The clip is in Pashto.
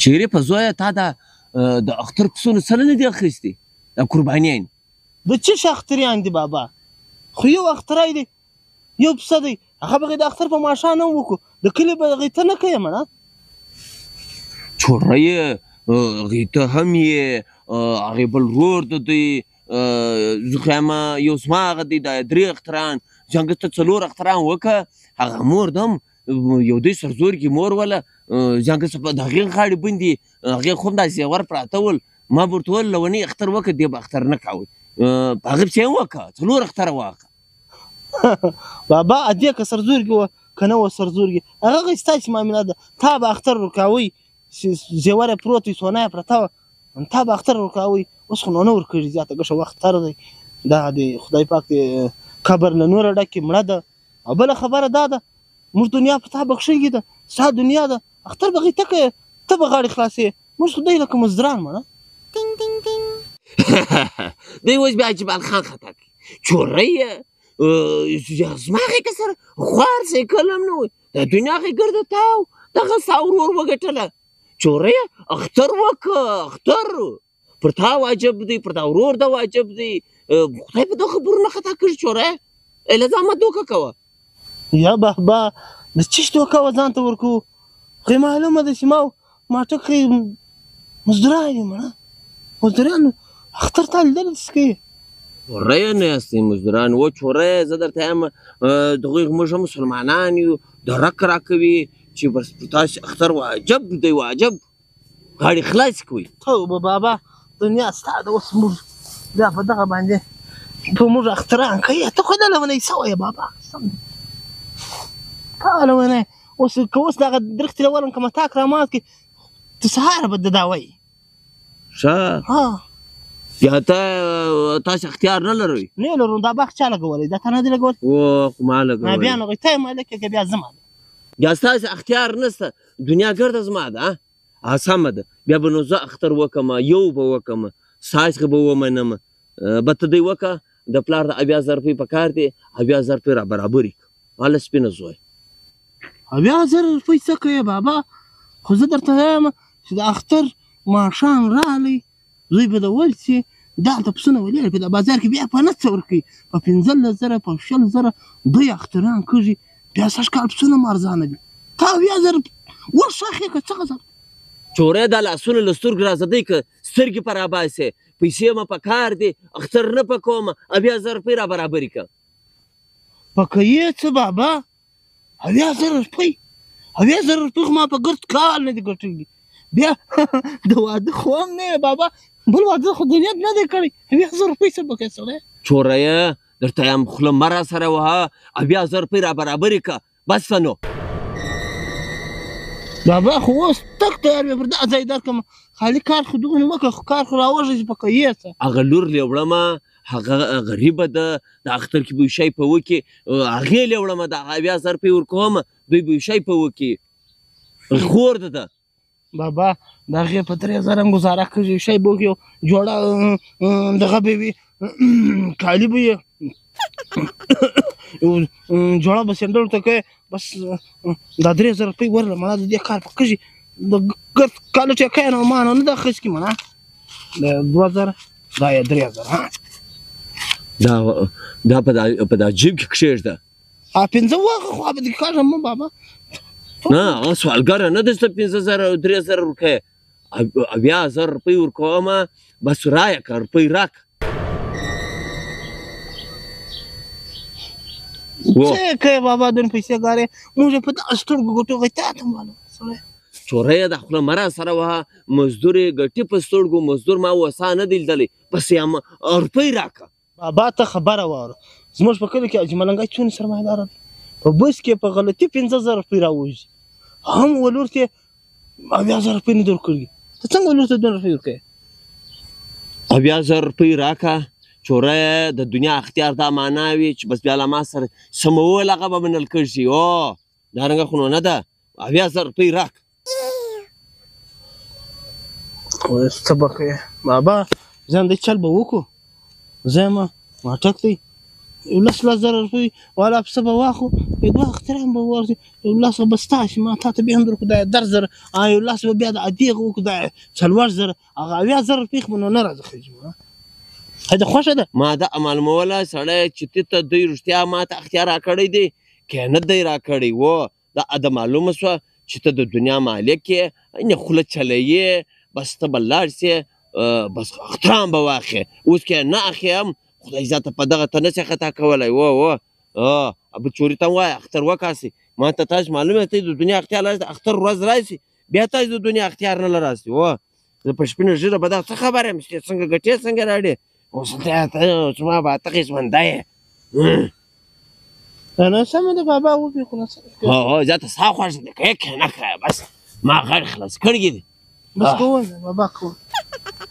شریفه زویه، تا دا د اختر پسونه څه نه دي اخیستي؟ دا قربانیان د څه شي اختریان دي بابا؟ خو یو اختری دی، یو پسه دی، هغه به د اختر په ماښام هم وکړو، د کلي به غیته نه کوې مړه. چوره یې غیته هم یې، هغې بل ورور د دوی، زه خو یم یو زما هغه دی، دا درې اختران، څنګه ته څلور اختران وکړه. هغه مور د هم یو دوی سرزورګي مور وله، څنګه څه د هغې غاړې بندي، هغې خو هم دا زیور پراته ول. ما به ورته ویل لونی اختر وکړه، دې به اختر نه کاوه، په هغې پسې هم وکړه، څلور اختره واخله. بابا ادې که سرزورګي وه که نه وه سرزورګي، هغه غي ستاسې معامله ده. تا به اختر ورکاوی، زیور یې پروت وي، سونا یې پرته وه، تا به اختر ورکاوی. اوس خو نو نه ورکړي، زیاته ګښه وخت تر دی، دا د خدای پاک د قبر له نوره ډکې مړه ده. او بله خبره دا ده، موږ دنیا په تا بخښلې ده، ستا دنیا ده، اختر به غیته کوې، ته به غاړې خلاصې، موږ خو دی لکه مزدوران مړه. ټینګ ټینګ ټینګ. دی اوس بیا جبال خان خطا کوي. چوره یې زما غېږه سره خوار سایکل هم نه وي، د دنیا غېږ ګرده تاو دغه ستا ورور وګټله. چوره یې اختر وکړه، اختر پر تا واجب دی، پر تا ورور د واجب دی. خدای په دغه خبرو نه خطا کړي. چوره یې له ځان مه دوکه کوه. یا بابا د څه شي دوکه وه ځان ته ورکوو؟ خو یې معلومه ده چې ما ماټک کښې مزدوران یو مړه، مزدوران اختر تا لیدلی څه کوي؟ چوره یې نه یاستئ مزدوران و. چوره یې زه درته یم، دغوی موږ هم مسلمانان یو، درک راکوي چې بس پر تاسې اختر واجب دی، واجب غاړې خلاصې کوئ. توبه بابا، دنیا ستا ده، اوس موږ بیا په دغه باندې په موږ اختران کوي. ته خو نه لونی سوی بابا، قسم دی تا لونی. اوس که اوس دغه درختې له ولم که متاک رامات کړي، ته سهار به د دا وایي. ښه ها بیا ته تاسې اختیار نه لرئ؟ نه لرو. دا باغ چا لګولی؟ دا تا نه دی لګولی؟ و خو ما لګولی. بیا نو ته یې مالک یې که بیا زه مالک؟ بیا ستاسې اختیار نشته، دنیا ګرده زما ده. سمه ده، بیا به نو زه اختر وکړم، یو به وکړم، ستاسې به ومنم. به ته دی وکړه، د پلار د 70,000 روپۍ په کار دی، 70,000 روپۍ را برابرې کړه. هله سپینه زوی. 70,000 روپۍ څه کوې بابا؟ خو زه درته وایم چې د اختر ماښام راغلی، زوی به د ورسي دلته پسونه ولېږي په دا بازار کې، بیا په نه څه ورکوي، په 15,000 په 20,000 دوی اختران کږي. بیا سږ کال پسونه هم ارزانه دي. تا 70,000 وښخې که څه غضب؟ چوری دا لاسونه له سترګو راځه که سترګې په راباسې، پیسې مه په کار دي، اختر نه په کوم، 70,000 روپۍ را برابرې که. په کوې څه بابا؟ 70,000 روپۍ؟ 70,000 روپۍ خو ما په ګرد کال نه دي ګټلي. بیا د واده خو هم نه یې بابا، بل واده خو د نیت نه دی کړی. 70,000 روپۍ څه به کوې سړی؟ چوریه درته یم، خوله مه راسره وهه، 70,000 روپۍ را برابرې که بس نو. بابا خو اوس تک تیار وې، پر دا ځای درکړم، خالي کار خو دغه وکړه، خو کار خو راوږی په کوې څه. هغه لور لې وړمه، هغه غریبه ده، د اختر کې به یو شی په وکړي، هغې لې وړمه، د 70,000 روپۍ ورکوم، دوی به یو شی په وکړي، خور ده ده. بابا د هغې په 3,000 هم ګزاره کېږي، یو شی به وکړي، جوړه دغه به وي، کالي به یې، جوړه به سینډل ورته کوې، بس دا 3,000 روپۍ ورله مړه، د دې کار په کېږي. د ګرد کالو ټیکه یې نو ما نو نه ده اخیستې مړه، د 2,000 دا یې 3,000. ها دا دا په دا جیب کې کښېږده. پنځه واخه خو به دې کاږه مه بابا. نه هغه سوالګره نه ده چې ته 5,000 او 3,000 ورکوې، 70,000 روپۍ ورکومه، بس رایه که روپۍ راکړه. څه کوې بابا دونه پیسې ګارې؟ موږ یې په دغه سترګو ګټو، غی تا ته معلومه سړی. چوره یې د خوله مه راسره وهه، مزدور یې ګټي په سترګو، مزدور ما وسا نه دی لیدلی، بس یم روپۍ راکړه. بابا ته خبره واوره، زموږ په کلي کې حاجي ملنګی څونه سرمایهداره دی، په بس کې په غلطي 5,000 روپۍ راووځي، هم ولور ته 70,000 روپۍ نه دي ورکړي. ته څنګه ولور ته دونه روپۍ ورکوې؟ 70,000 روپۍ راکړه. چوره د دنیا اختیار دا معنا وي چې بس بیا له ما سره سمول هغه به منل کېږي. او دا رنګه خو نو نه ده. 70,000 روپۍ راکړه. اوس څه به کوې بابا؟ ځان دی چل به وکړو. زه یم ماټک دی، یو لس لس زره روپۍ والا پسه به واخو، یو دوه اختران به ورسي، یو لس به ستا شي، ما تا ته بیا هم درکړو، دا یې 10,000، یو لس به بیا د ادې هغه وکړو، دا یې 40,000، هغه 70,000 روپۍ خو به نو نه راځخېږي. د خوښه ده. ما دا معلوموله سړی چې ته دوی رښتیا ما ته اختیار راکړی دی که نه دی راکړی. و دا اده معلومه شوه چې ته د دنیا مالک یې، نه خوله چلوې، بس ته به لاړ شې، بس اختران به واخلې. اوس که نه اخلې هم خدای ذاته په دغه ته نه شې خطا کولی. و و ابو چوري ته وایه اختر وکاسي، ما ته تاسو معلومه ته د دنیا اختیار لرئ، اختر ورځ راشي بیا تاسو د دنیا اختیار نه لراسي. و زه په سپینه ږیره به دا څه خبر یم چې څنګه ګټې څنګه راړې. اوس ته زما به ته ژوندی یې. نو سمه ده بابا، وبې خو نو. هو زه ته ستا خوښه ده، که یې که نه که بس ما غږ خلاص کړی دی. بس کوم بابا، کوم.